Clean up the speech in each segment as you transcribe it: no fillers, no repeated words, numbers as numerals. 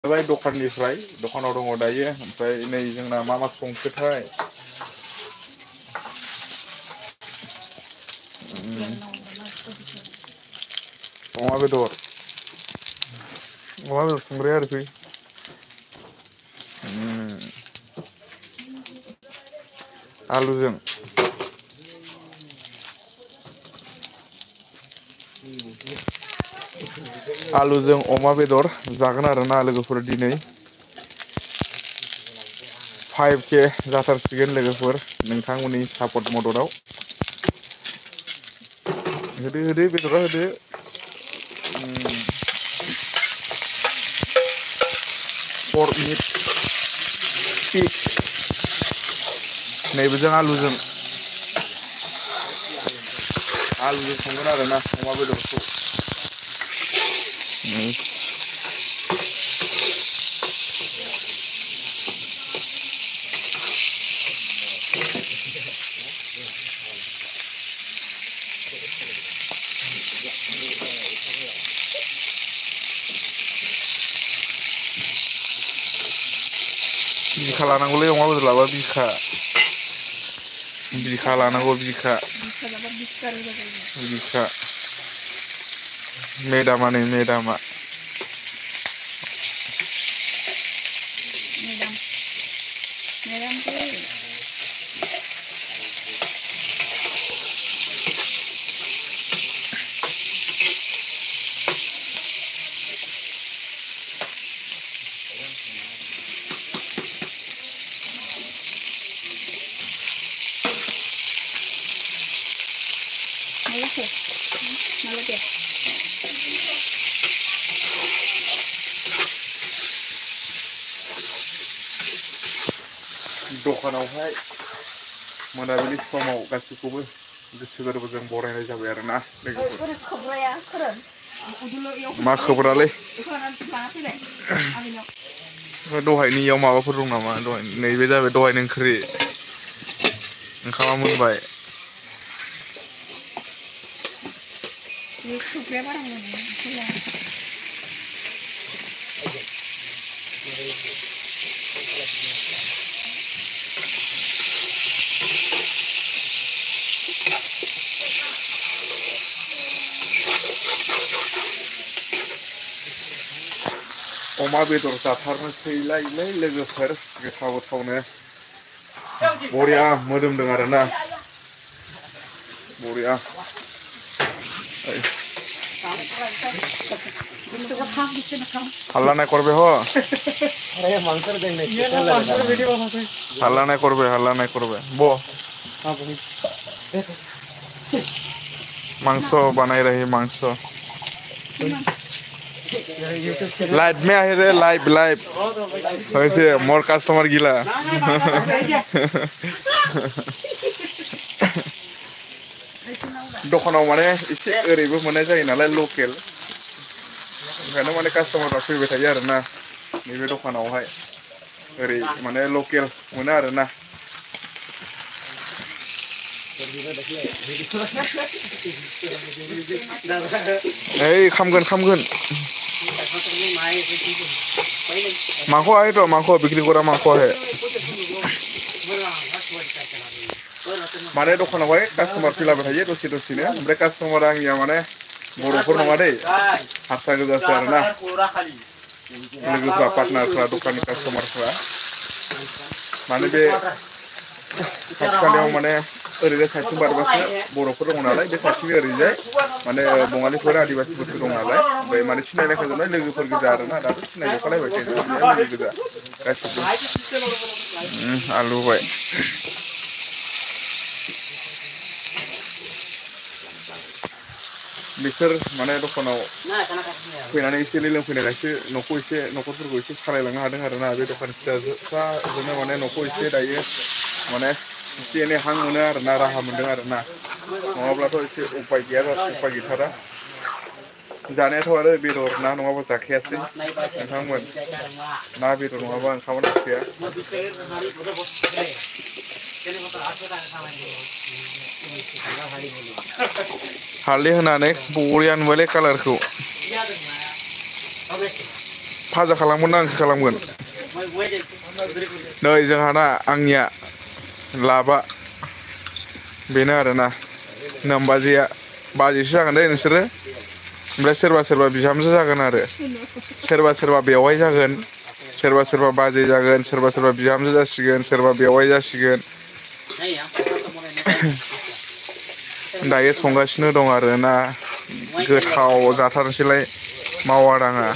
जाबाय दखाननिफ्राय दखानाव दङ दायो ओमफ्राय नै जोंना मा संखोथाय अमा बेदर संग्राया आरोखि आलुजों आलुजों अमा बेदर जागोन आरोना लोगोफोर दिनै 5K जाथारसिगोन लोगोफोर नोंथांमोननि सापर्ट मददाव होदो बेदरा होदो पर्क मिट फिश नैबेजों आलुजों संगोन आरोना अमा बेदरखौ बिखा लानांगौलै अमा बेदर लाबा बिखा लानांगौ बिखा मेदामा नै मेदामा दखानावहाय मोनाबिलि समाव गासैखौबो गोसो गोरबोजों बरायनाय जाबाय आरोना मा खबरालै दहायनियाव माबाफोर दं नामा दहाय नैबे जाबाय दहायनि ओंख्रि ओंखामा मोनबाय अमा बेदर जाथारनोसैलायलै लोगोफोर गोथाव गोथावनो बरिया मोदोमदों आरोना बरिया हल्ला नहीं करबे हो हल्ला नहीं करबे बो मांस बनाई रही मांस लाइव में आहे रे लाइव वैसे मोर कस्टमर गिला दखानाव माने एसे ओरैबो मोननाय जायो नालाय लकेल ओंखायनो माने कास्टमारफ्रा फैबाय थायो आरोना नैबे दखानावहाय ओरै माने लकेल मोनो आरोना ओइ खामगोन माखौ आहे तो माखौ बिक्री करा माखौ आहे माने दखानावहाय कास्टमार फैलाबाय थायो दसेनो ओमफ्राय कास्टमार आंनिया माने बर'फोर नङा दै हारसा गोजासो आरोना लोगोफ्रा पार्टनारफ्रा दखाननि कास्टमारफ्रा माने बे खाथिखालायाव माने ओरैजाय साइथिं बारबासो बर'फोर दङ नालाय बे साइथिंनि ओरैजाय माने बङालिफोर आदिबासिफोरसो दं नालाय ओमफ्राय माने सिनायलायखाजोबनाय लोगोफोर गोजा आरोना दाथ' सिनायजोबखालायबाय लोगो गोजा गासिबो आलु होबाय बिसोर माने दखानाव फैनानै एसे लोंफैनायखायसो न'खरफोरखौ एसे सालायलांनो हादों आरोना बे दखान फिसाजोनो माने न'खौ एसे दायो माने एसे एनै हां मोनो आरोना राहा मोनदों आरोना नङाब्लाथ' एसे उपाय गैथारा जानायाथ' आरो बेदर ना नङाबा जाखायासै नोंथांमोन ना बेदर नङाबा ओंखामानो जाखाया हालदै होनानै बरिया नुबायलै कालारखौ फाजा खालामगोन ना ओंख्रि खालामगोन नै जोंहाना आंनिया लाबा बेनो आरोना नोमबाजैया बाजैसो जागोन दे नोंसोरो ओमफ्राय सोरबा बिहामजो जागोन आरो सोरबा बेवाइ जागोन सोरबा बाजै जागोन सोरबा बिहामजो जासिगोन सोरबा बेवाइ जासिगोन दायो संगासिनो दं आरोना गोथाव जाथारसैलाय मावा दाङा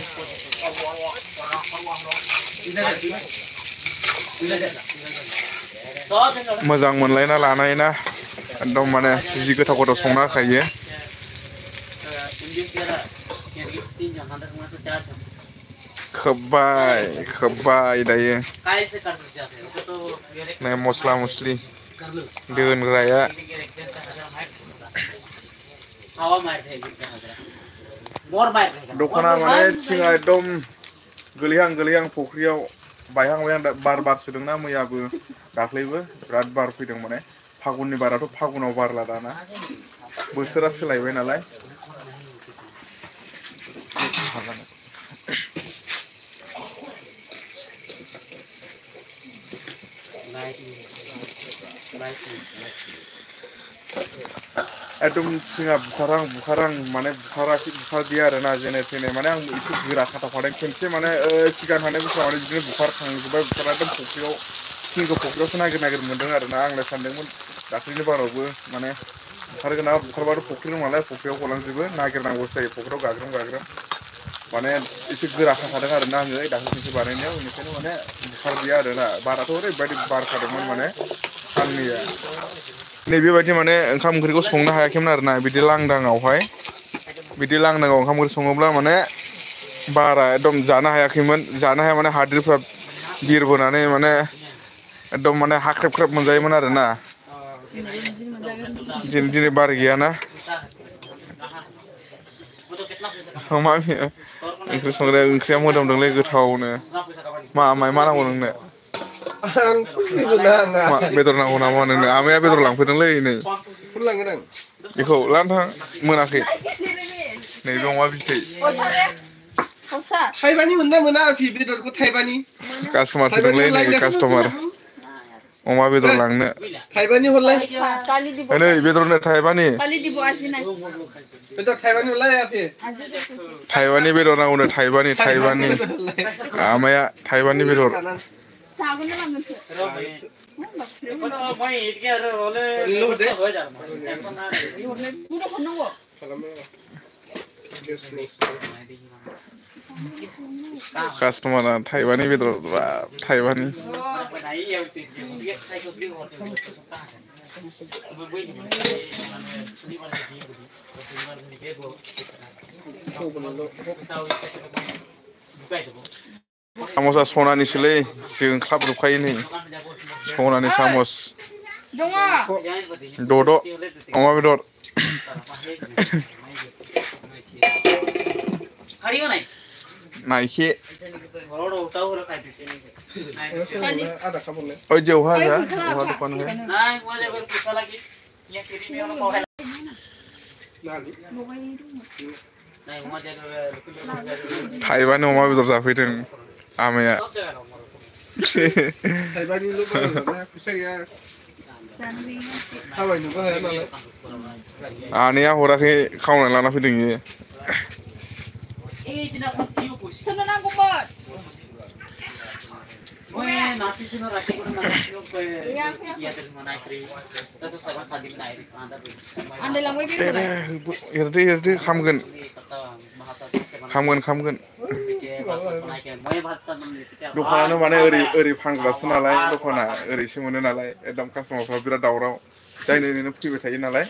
मोजां मोनलायना लानाय ना एकदम माने जि गोथाव संना होखायो खोब्बाय दायो नै मस्ला मस्लि दोनग्राया दखाना माने थिङा एकदम गोलैहां फुख्रियाव बायहां बार बारसोदोंना मैयाबो दाख्लैबो बिराद बार फैदों माने फागुननि बाराथ' फागुनाव बारला दाना बोथोरा सोलायबाय नालाय एकदम थिङा बुखारां माने बुखारदिया आरोना जेने थेने माने आं एसे गोरा खाथाफादों खेनसे माने सिगां थानाय बोसोराव माने बिदिनो बुखारखांजोब्बाय एकदम फुख्रियाव थिंखौ फुख्रियावसो नागिर मोन्दों आरोना आंलाय सानदोंमोन दाख्लैनि बारावबो माने बुखारगोन ना बुखारबाथ' फुख्रि दं नालाय फुख्रियाव गलांजोबो नागिरनांगौसो जायो फुख्रियाव गाग्रोम माने एसे गोरा खाखादों आरोना आङो दाख्लै खेनसे बानायनायाव बेनिखायनो माने बुखारदिया आरोना बाराथ' ओरैबायदि बारखादोंमोन माने साननैया नैबेबायदि माने ओंखाम ओंख्रिखौ संनो हायाखैमोन आरोना बिदि लांदाङावहाय बिदि लांदाङाव ओंखाम ओंख्रि सङोब्ला माने बारा एकदम जानो हायाखैमोन जानो हाया माने हाद्रिफ्रा बिरबोनानै माने एकदम माने हाख्रेब मोनजायोमोन आरोना दिनै बार गैयाना ओंख्रि संग्राया ओंख्रिया मोदोमदोंलै गोथावनो मा नांगौ नोंनो बेदर नांगौ नामा नोंनो आमाया बेदर लांफैदोंलै नै बेखौ लानो थां मोनाखै नैबे अमा बिथै थाइबानि मोनना मोना बेदरखौ थाइबानि कास्टमार फैदोंलै नै कास्टमार अमा बेदर लांनो थाइबानि हरलाय नै बेदरनो थाइबानि थाइबानि बेदर नांगौनो थाइबानि आमाया थाइबानि बेदर कास्टमारा थाइबानि बेदर थाइबानि साम'सा सनानिसोलै जोंख्लाबजोबखायो नै सनानि सामस दद' अमा बेदर नायखे जौहा जा दखान है थाइबानि अमा बेदर जाफैदों आमाया आनैया हराखै खावनानै लाना फैदों इयो एरदो खामगोन दखानानो माने ओरै फानग्रासो नालाय दखाना ओरैसो मोनो नालाय एकदम कास्टमारफ्रा बिराद दावराव जायनो ओरैनो फैबाय थायो नालाय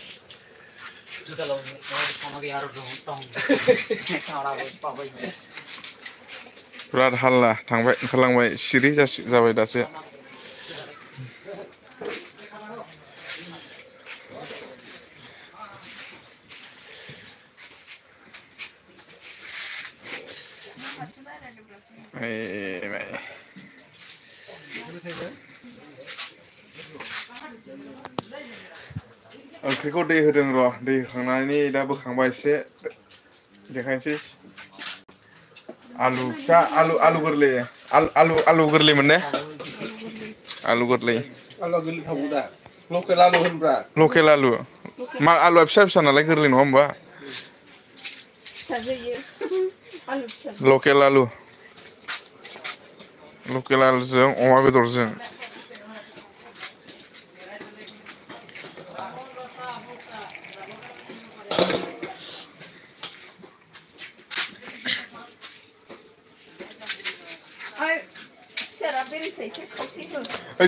बिराद हाल्ला ओंखारलांबाय सिरि जाबाय दासो ओंख्रिखौ दै होदों र' दै होखांनानै दा बोखांबा एसे देखायनोसै आलु फिसा आलु गोरलै आलु गोरलै मोनने आलु गोरलै थावो दा लकेल आलु होनब्रा लकेल आलु मा आलुआ फिसा फिसा नालाय गोरलै नङा होमबा फिसा जायो आलु फिसा लकेल आलुजों अमा बेदरजों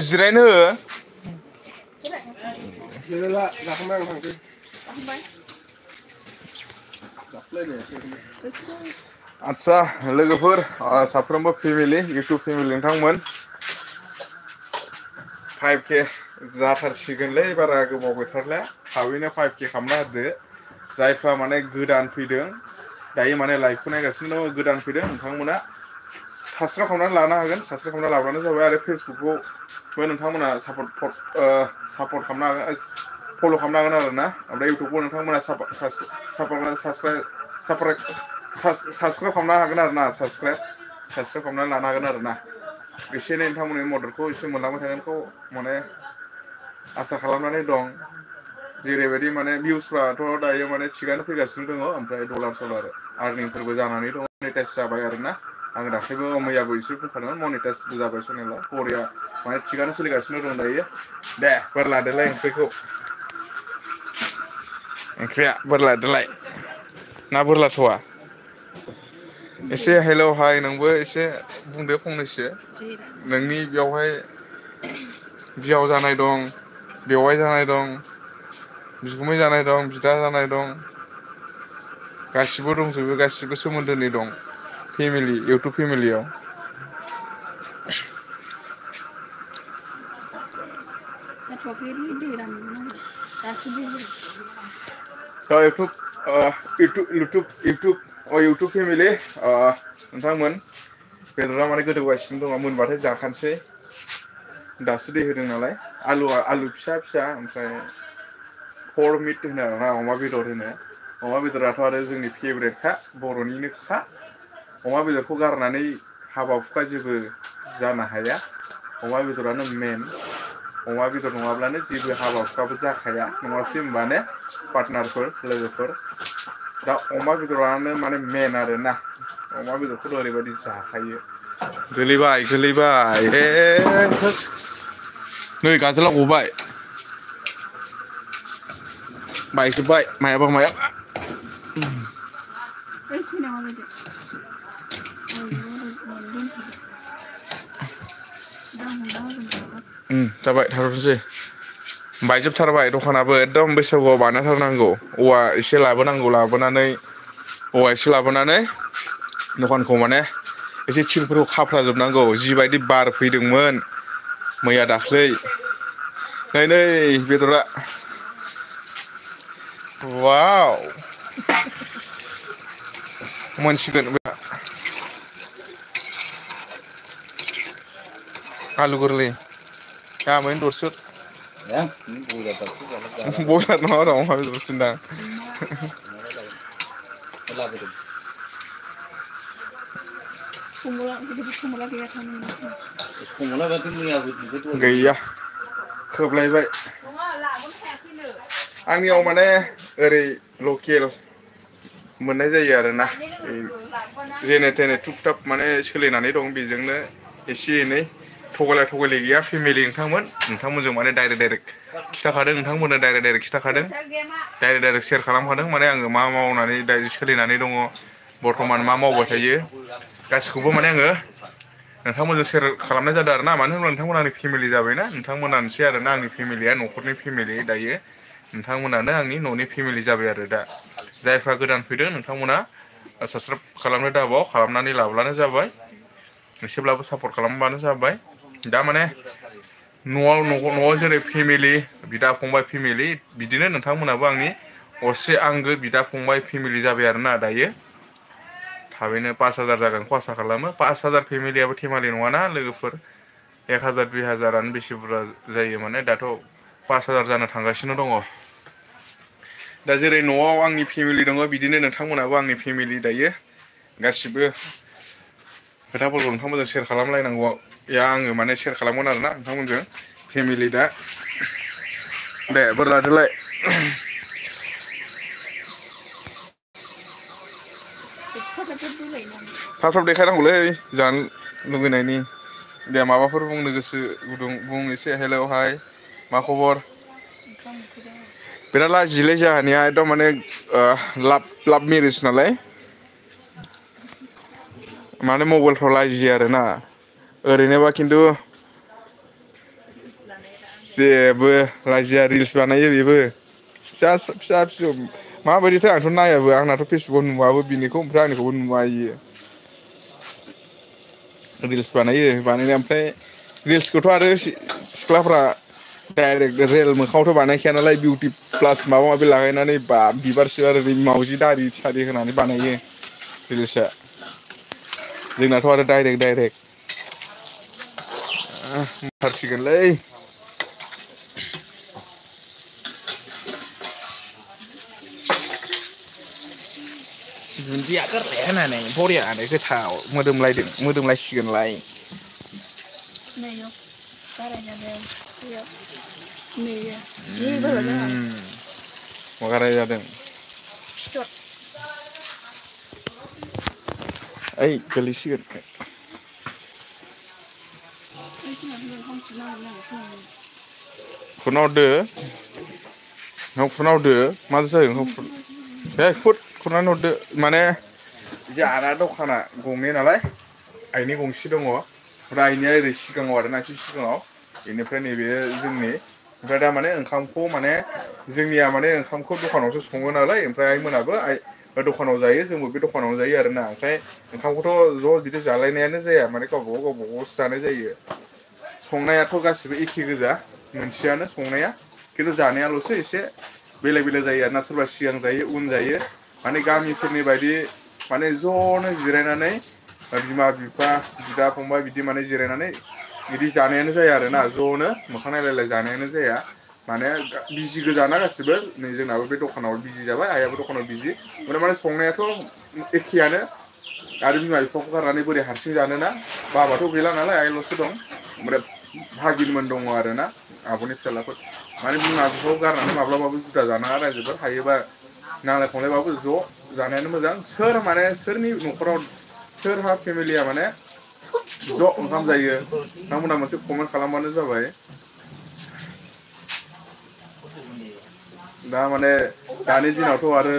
जिरायनो हो आच्छा लोगोफोर साफ्रोमबो फेमिलि इउटुब फेमिलि नोंथांमोन 5K जाथारसिगोनलै बारा गोबाव गैथारला थाबैनो 5K खालामना होदो जायफ्रा माने गोदान फैदों दायो माने लाइभखौ नायगासिनो दं गोदान फैदों नोंथांमोना साबस्क्राइब खालामनानै लानो हागोन साबस्क्राइब खालामना लाब्लानो जाबाय आरो फेसबुकखौबो नोंथांमोना सापर्ट खालामनो हागोन फल' खालामनो हागोन आरो ना ओमफ्राय इउटुबखौ नोंथांमोना साबस्क्राइब खालामनो हागोन आरो ना साबस्क्राइब खालामनानै लानो हागोन आरो ना एसे एनै नोंथांमोननि मददखौ एसे मोनलांबाय थागोनखौ माने आसा खालामनानै दं जेरैबायदि माने भिउसफ्राथ' दायो माने थिगानो फैगासिनो दङ ओमफ्राय डलार आर्निंफोरबो जानानै दङ मनिटाइज जाबाय आरो ना आङो दाख्लैबो मैयाबो एसे बुंखादोंमोन मनिटाइजबो जाबाय चेनेला बरिया माने थिगानो सोलिगासिनो दं दायो दे बोर लादोलाय ओंख्रिया बोर लादोलाय ना बोर लाथ'वा एसे हेलौ हाय नोंबो एसे बुंदो फंनैसो नोंनि बेयावहाय बिहाव जानाय दं बेवाइ जानाय दं बिगुमै जानाय दं बिदा जानाय दं गासिबो दंजोबो गासिबो सोमोन्दोनि दं फेमिलि इउटुब फेमिलियाव इउटुब फेमिलि नोंथांमोन बेदरा माने गोदौगासिनो दङ मोनबाथाय जाखानोसै दासो दै होदों नालाय आलु फिसा फिसा ओमफ्राय फर मिट होनो आरोना अमा बेदर होनो अमा बेदराथ' आरो जोंनि फेभरेटखा बर'निनोखा अमा बेदरखौ गारनानै हाबा हुखा जेबो जानो हाया अमा बेदरानो मेन अमा बेदर नङाब्लानो जेबो हाबा हुखाबो जाखाया नङासै होनबा ने पार्टनारफोर लोगोफोर दा अमा बेदरानो माने मेन आरोना अमा बेदरखौथ' ओरैबायदि जाखायो गोलैबाय नै गाजोला गबाय बायजोब्बाय मायाबा जाबाय थाथ'नोसै बायजोबथारबाय दखानाबो एकदम बैसागुआव बानायथारनांगौ औवा एसे लाबोनानै दखानखौ माने एसे थिंफोरखौ खाफ्राजोबनांगौ जिबायदि बार फैदोंमोन मैया दाख्लै नै बेदरा वाव मोनसिगोन आलु गोरलै गाबोन दरसो बयलार नङा र' अमा बेदरसोदां गैया खोबलायबाय आंनियाव माने ओरै लकेल मोननाय जायो आरोना जेने थेने थुब थाब माने सोलिनानै दं बेजोंनो एसे एनै थगायलाय गैया फेमिलि नोंथांमोनजों माने डाइरेक्ट खिथाखादों नोंथांमोननो डाइरेक्ट खिथाखादों डाइरेक्ट सेयार खालामखादों माने आङो मा मावनानै दायो सोलिनानै दङ बर्थमान मा मावबाय थायो गासिखौबो माने आङो नोंथांमोनजों सेयार खालामनाय जादों आरो ना मानो होनब्ला नोंथांमोना आंनि फेमिलि जाबायना नोंथांमोनानोसै आरोना आंनि फेमिलिया न'खरनि फेमिलि दायो नोंथांमोनानो आंनि न'नि फेमिलि जाबाय आरो दा जायफ्रा गोदान फैदों नोंथांमोना साबस्क्राइब खालामनो दाबाव खालामनानै लाब्लानो जाबाय एसेब्लाबो सापर्ट खालामबानो जाबाय दा माने न'आव जेरै फेमिलि बिदा फंबाय फेमिलि बिदिनो नोंथांमोनाबो आंनि असे आंगो बिदा फंबाय फेमिलि जाबाय आरोना दायो थाबैनो 5000 जागोनखौ आसा खालामो 5000 फेमिलियाबो थेमालि नङाना लोगोफोर 1000 2000आनो बेसे बुरजा जायो माने दाथ' 5000 जानो थांगासिनो दङ दा जेरै न'आव आंनि फेमिलि दङ बिदिनो नोंथांमोनाबो आंनि फेमिलि दायो गासिबो खोथाफोरखौ नोंथांमोनजों शेयार खालामलायनांगौ या आङो माने शेयार खालामगोन आरोना नोंथांमोनजों फेमिलि दा दे बोर लादोलाय थाब थाब देखायनांगौलै जानो लुगैनायनि दे माबाफोर बुंनो गोसो गुदुं बुं एसे हेलौ हाय मा खबर बिराद लाजियोलै जोंहानिया एकदम माने लाभ मेरिज नालाय माने मबाइलफ्राव लाजियो आरोना ओरैनोबा खिन्थु जेबो लाजिया रिल्स बानायो बेबो फिसा फिसौ माबायदिथाय आंथ' नायाबो आंनाथ' फेसबुकाव नुवाबो बिनिखौ ओमफ्राय आंनिखौबो नुवा इयो रिल्स बानायो बानायनाया ओमफ्राय रिल्सखौथ' आरो सिख्लाफ्रा डाइरेक्ट रेल मोखाङावथ' बानायखाया नालाय बिउटि प्लास माबा माबि लागायनानै बा बिबारसो आरो मावजि दारि सारि होनानै बानायो रिल्सआ जोंनाथ' आरो डाइरेक्ट बुंथारसिगोनलै दुन्दिया गोरलै होनानै बरियानो गोथाव मोदोमलायसिगोनलाय मा गाराय जादों ओइ गोलैसिगोन खुरना हरदो मा जादों खुरनानै हरदो माने जोंहाना दखाना गंनै नालाय आइनि गंसे दङ ओमफ्राय आइनिया ओरै सिगाङाव आरोना एसे सिगाङाव बेनिफ्राय नैबे जोंनि ओमफ्राय दा माने ओंखामखौ माने जोंनिया माने ओंखामखौ दखानावसो सङो नालाय ओमफ्राय आइमोनाबो दखानाव जायो जोंबो बे दखानावनो जायो आरोना ओमफ्राय ओंखामखौथ' ज' बिदि जालायनायानो जाया माने गावबागावसो जानाय जायो संनायाथ' गासिबो एखे गोजा मोनसेयानो संनाया खिन्थु जानायाल'सो एसे बेलेग बेलेग जायो आरोना सोरबा सिगां जायो उन जायो माने गामिफोरनि बायदि माने ज'नो जिरायनानै बिमा बिफा बिदा फंबाय बिदि माने जिरायनानै बिदि जानायानो जाया आरोना ज'नो मोखां नायलायलाय जानायानो जाया माने बिजि गोजाना गासिबो नै जोंनाबो बे दखानाव बिजि जाबाय आइयाबो दखानाव बिजि ओमफ्राय माने संनायाथ' एखेयानो आरो बिमा बिफाखौ गारनानै बोरै हारसिं जानोना बाबाथ' गैला नालाय आइल'सो दं ओमफ्राय भागिनमोन दङ आरोना आब'नि फिसाज्लाफोर माने बिमा बिफाखौ गारनानै माब्लाबाबो जुदा जानाङा रायजोफोर हायोबा नांलाय खमलायबाबो ज' जानायानो मोजां सोरनि न'खराव सोरहा फेमिलिया माने ज' ओंखाम जायो नोंथांमोना मोनसे कमेन्ट खालामबानो जाबाय दा माने दानि दिनावथ' आरो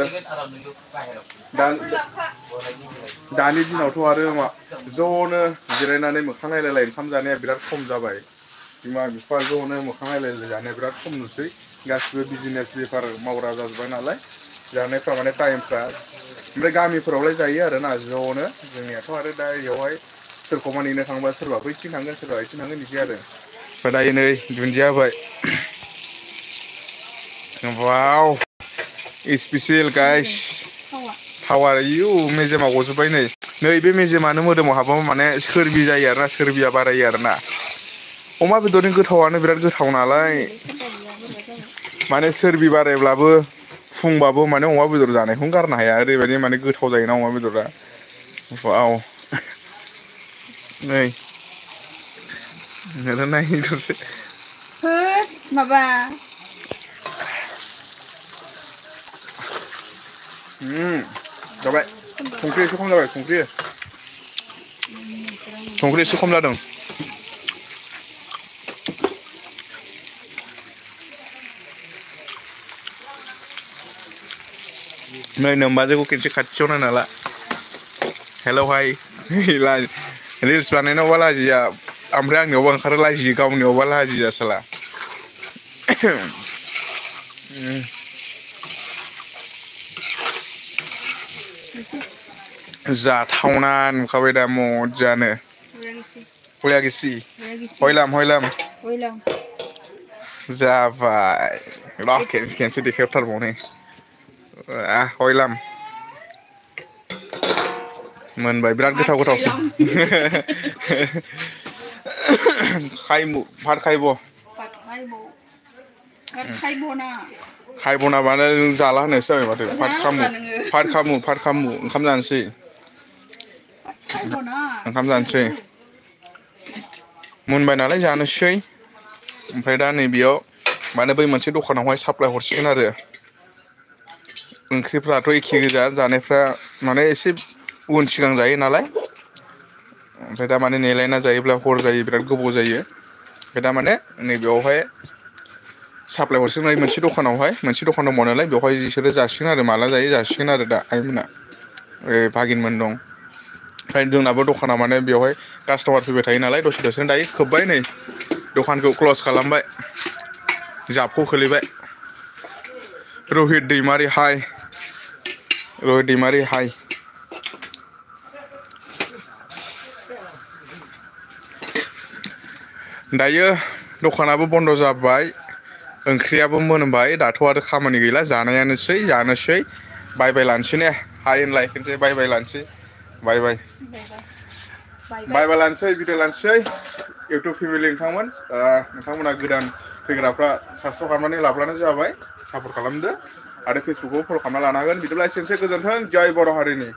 ज'नो जिरायनानै मोखां नायलायलाय ओंखाम जानाया बिराद खम जाबाय बिमा बिफा ज'नो मोखां नायलायलाय जानाया बिराद खम नुसै गासिबो बिजनेस बेफार मावग्रा जाजोब्बाय नालाय जानायफ्रा माने टाइमफ्रा ओमफ्राय गामिफोरावलाय जायो आरोना ज'नो जोंनियाथ' आरो दा बेयावहाय सोरखौबा नेनो थांबा सोरबा बैथिं थांगोन सोरबा बैथिं थांगोन बिदि आरो ओमफ्राय दायो नै दुन्दिया होबाय वाव स्पेसियेल गाइस थावा इयु मेजेमा गजोब्बाय नै बे मेजेमानो मोदोमाव हाबबाबो माने सोरबि जायो आरोना सोरबिया बारायो आरोना अमा बेदरनि गोथावानो बिराद गोथाव नालाय माने सोरबि बारायब्लाबो फुंबाबो माने अमा बेदर जानायखौनो गारनो हाया ओरैबायदि माने गोथाव जायोना अमा बेदरा वाव नै नायदरसो माबा जाबाय संख्रि एसे खम जाबाय संख्रि एसे खम जादों नै नोमबाजैखौ खेनसे खाथियाव नायना ला हेलौ हाय रिल्स बानायनायावबा लाजिया ओमफ्राय आंनियावबा ओंखारो लाजियो गावनियावबा लाजिया साला जाथावना नुखाबाय दा मजानो हयागिसि हयलाम जाबाय र' खेनसे देखायथारबावनि हयलाम मोनबाय बिराद गोथाव खायबना माने जाला होननायसो जाबाय माथो फाट खामु ओंखाम जानोसै ओंखाम जानोसै मोनबाय नालाय जानोसै ओमफ्राय दा नैबेयाव माने बै मोनसे दखानावहाय साप्लाय हरसिगोन आरो ओंख्रिफ्राथ' एखे गोजा जानायफ्रा माने एसे उन सिगां जायो नालाय ओमफ्राय दा माने नेलायना जायोब्ला हर जायो बिराद गोबाव जायो ओमफ्राय दा माने नैबेयावहाय साप्लाय हरसिगोन मोनसे दखानावहाय मोनसे दखान दंबाव नालाय बेवहाय बिसोरो जासिगोन आरो माला जायो जासिगोन आरो दा आइमोना भागिनमोन दं ओमफ्राय जोंनाबो दखाना माने बेवहाय कास्टमार फैबाय थायो नालाय दसे दसेनो दायो खोब्बाय नै दखानखौ क्लस खालामबाय जाबखौ खोलैबाय रहित दैमारि हाय रहित दैमारि हाय दायो दखानाबो बन्द जाबाय ओंख्रियाबो मोनबाय दाथ' आरो खामानि गैला जानायानोसै जानोसै बाय बाय लानोसै ने हाय होनलाय खनसे बाय बाय लानोसै बाय बाय बाय बाय लानोसै भिडिअ लानोसै इउटुब फेमिलि नोंथांमोना गोदान फैग्राफ्रा साबसक्राइब खालामनानै लाब्लानो जाबाय सापर्ट खालामदो आरो फेसबुकआव फल' खालामना लानो हागोन बिदिब्ला एसेनोसै गोजोन्थों जय बर' हारिनि